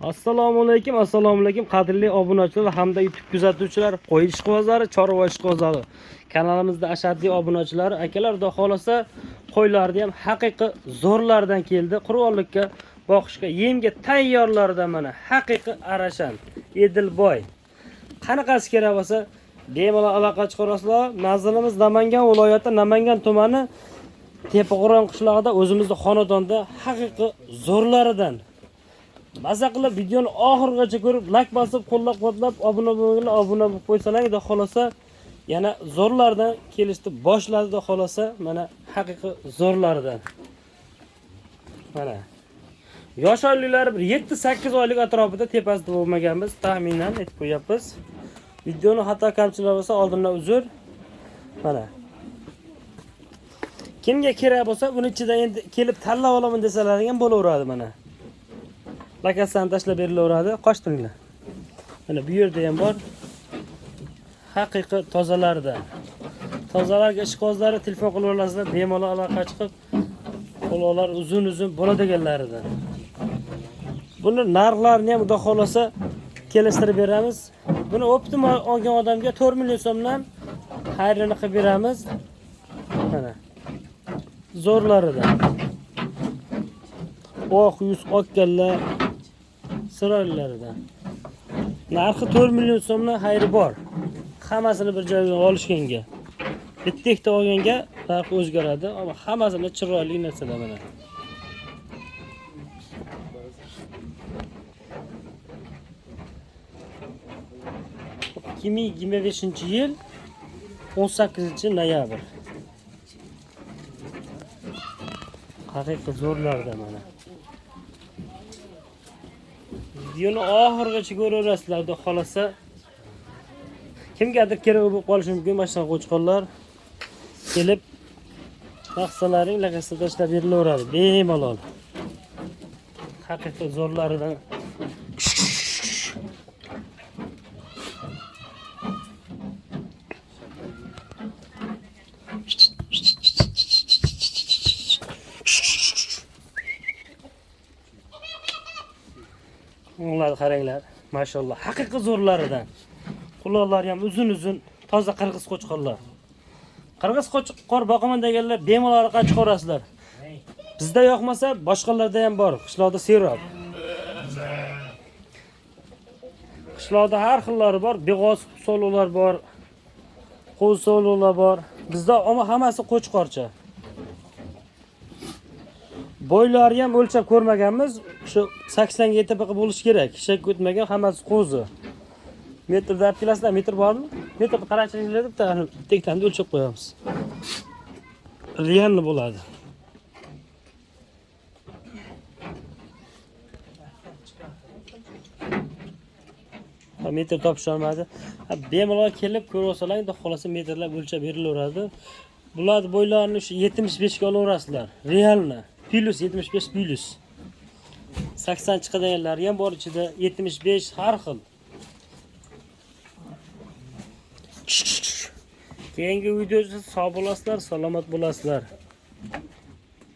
Assalomu alaykum, assalomu alaykum qadrli obunachilar hamda YouTube kuzatuvchilar, qo'y ishqibozlari, chorva ishqibozlari. Kanalimizda ashaddiy obunachilar, akalar, xudo xolasa qo'ylarni ham haqiqiy zo'rlardan keldi. Qurbonlikka boqishga yemga tayyorlardan mana haqiqiy arashan, Edilboy. Qanaqasi kerak bo'lsa, bemalol aloqa chiqarasizlar. Manzilimiz Namangan viloyati, Namangan tumani Tepaqo'rg'on qishlog'ida o'zimizni xonadonda haqiqiy zo'rlaridan. Maza qilib videoni oxirigacha ko'rib, like bosib, qo'llab-quvvatlab, obuna bo'lganlar obuna bo'lib qo'ysalar, xudo xolasa yana zo'rlardan kelishdi boshladi, xudo xolasa mana haqiqiy zo'rlaridan. Mana yosh oyliklari bir 7-8 oylik atrofida tepasida bo'lmaganmiz, taxminan aytib qo'yapmiz. Videoni xato kamchiliklar bo'lsa oldindan uzr. Mana kimga kerak bo'lsa, buni ichidan endi kelib tanlab olaman desalar ham bo'laveradi mana. Lakasdan tashlab berilaveradi. Qochdiringlar. Mana bu yerda ham bor. Haqiqiy tozalardan. Tozalarga ishqibozlari telefon qilib olasizlar, bemalol aloqa chiqib, quloqlar uzun-uzun bo'ladiganlaridan. Buni narxlarini ham xudo xolasa kelishtirib beramiz. Buni optim olgan odamga 4 million so'mdan xayrini qilib beramiz. Mana. Zo'rlaridan. Oq yuz, oq kalla chiroylilaridan. Narxi 4 million so'mdan xayri bor. Hammasini bir joyga olishganga. Bitta ikkita olganga narxi o'zgaradi, ammo hammasini chiroyli narsalar mana. 2025 yil 18 noyabr. Haqiqiy zo'rlarda mana. Videoni oxirigacha ko'raverasizlar, xudo xolasa. Kimgadir kerak bo'lib qolishi mumkin mana shunaqa qo'chqorlar. Kelib maqsalaring laqasida tashlab berilaveradi bemalol. Haqiqiy zo'rlaridan. Ularni qaranglar, mashalloh, haqiqiy zo'rlaridan. Quloqlari ham uzun-uzun, toza qirg'iz qo'chqorlar. Qirg'iz qo'chqor boqaman deganlar bemalol orqaga chiqarasizlar. Bizda yoqmasa boshqalarda ham bor, qishloqda serob. Qishloqda har xillari bor, beg'oz solular bor, qo'z solular bor. Bizda ammo hammasi qo'chqorcha. Bo'ylari ham o'lchab ko'rmaganmiz. Shu 80 ga yetib bo'lishi kerak. Shak o'tmagan, hammasi qo'zi. Metrda olib kelasizlar, metr bormi? Metr qarashinglar deb bitta o'lchab qo'yamiz. Realni bo'ladi. Ha, metr topisholmadi. Ha, bemalol kelib ko'rib olsalar, endi xolasa metrlab o'lchab berilaveradi. Bular bo'ylarini shu 75 ga olaverasizlar. Realni. Plus 75 plus. 80 chiqadiganlari ham bor ichida, 75 har xil. Keyingi videoda sog' bo'lasizlar, salomat bo'lasizlar.